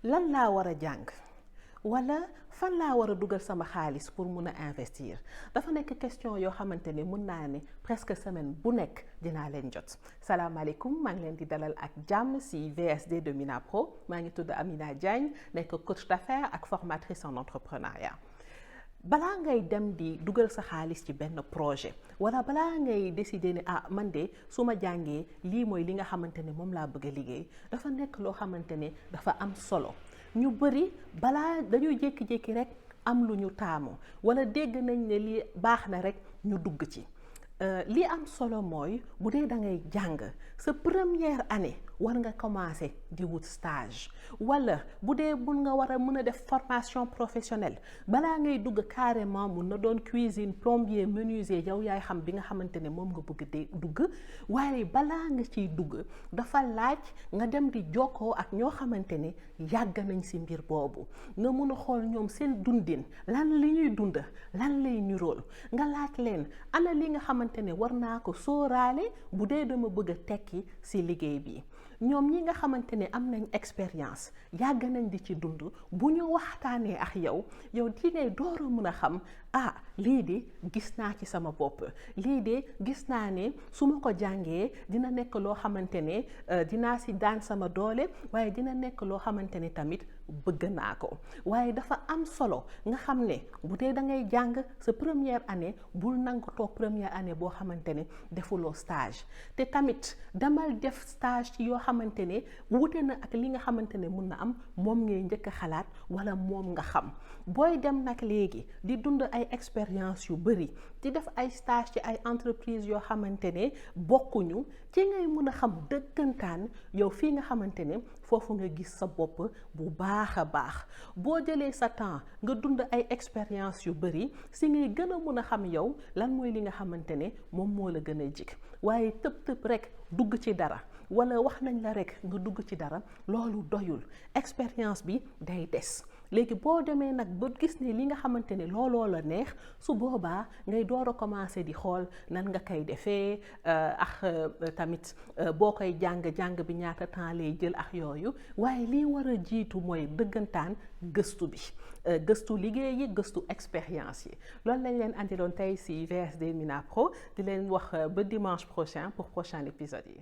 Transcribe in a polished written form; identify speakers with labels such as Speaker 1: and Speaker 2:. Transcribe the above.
Speaker 1: lan laa war a jàng wala fan laa war a dugal sama xaalis pour mun a investir dafa nekk question yoo xamante ne mun naa ne presque semaine bu nekk dinaa leen jot. salaamaaleykum, maa ngi leen di dalal ak jàmm si VSD de Mina Pro. maa ngi tudd Amina Diagne, nekk coach d'affaires ak formatrice en entrepreneuriat. balaa ngay dem di dugal sa xaalis ci benn projet wala balaa ngay décider ne man de su ma jàngee lii mooy li nga xamante ne moom laa bëgg a liggéey, dafa nekk loo xamante ne dafa am solo. ñu bëri balaa dañuy jékki-jékki rek am lu ñu taamu wala dégg nañ ne lii baax na rek ñu dugg ci. li am solo mooy bu dee da ngay jàng sa première année war nga commencer di wut stage wala bu dee bul nga war a mën a def formation professionnelle balaa ngay dugg carrément mun na doon cuisine, plombier, menuisier, yow yaay xam bi nga xamante ne moom nga bëgg di dugg. waaye balaa nga ciy dugg dafa laaj nga dem di jokkoo ak ñoo xamante ne yàgg nañ ci mbir boobu nga mun a xool ñoom seen dundin lan li ñuy dund lan lay nirool nga laaj leen ana li nga xamante ne war naa ko sóoraale bu dee dama bëgg a tekki ci liggéey bi. ñoom ñi nga xamante ne am nañ expérience yàgg nañ di ci dund bu ñu waxtaanee ak yow di ngay door a mën a xam lii de gis naa ci sama bopp, lii de gis naa ne su ma ko jàngee dina nekk loo xamante ne dinaa ci daan sama doole, waaye dina nekk loo xamante ne tamit bëgg naa ko. waaye dafa am solo nga xam ne bu dee da ngay jàng sa première année bul nangu toog première année boo xamante ne defuloo stage, te tamit demal def stage ci yoo xamante ne wute na ak li nga xamante ne mun na am moom ngay njëkk a xalaat wala moom nga xam. booy dem nag léegi di dund ay expérience yu bëri di def ay stage ci ay entreprise yoo xamante ne bokkuñu ci ngay mun a xam dëggantaan yow fii nga xamante ne foofu nga gis sa bopp bu baax a baax. boo jëlee sa temps nga dund ay expérience yu bëri si ngay gën a mun a xam yow lan mooy li nga xamante ne moom moo la gën a jig. waaye tëb rek dugg ci dara wala wax nañ la rek nga dugg ci dara loolu doyul, expérience bi day des. léegi boo demee nag ba gis ne li nga xamante ne looloo la neex, su boobaa ngay door a commencer di xool nan nga koy defee tamit boo koy jàng bi ñaata temps lay jël ak yooyu. waaye lii war a jiitu mooy dëggantaan gëstu bi, gëstu liggéey yi, gëstu expérience yi. loolu lañ leen andiloon tey ci VSD Mina Pro di leen wax ba dimanche prochain pour prochain épisode yi.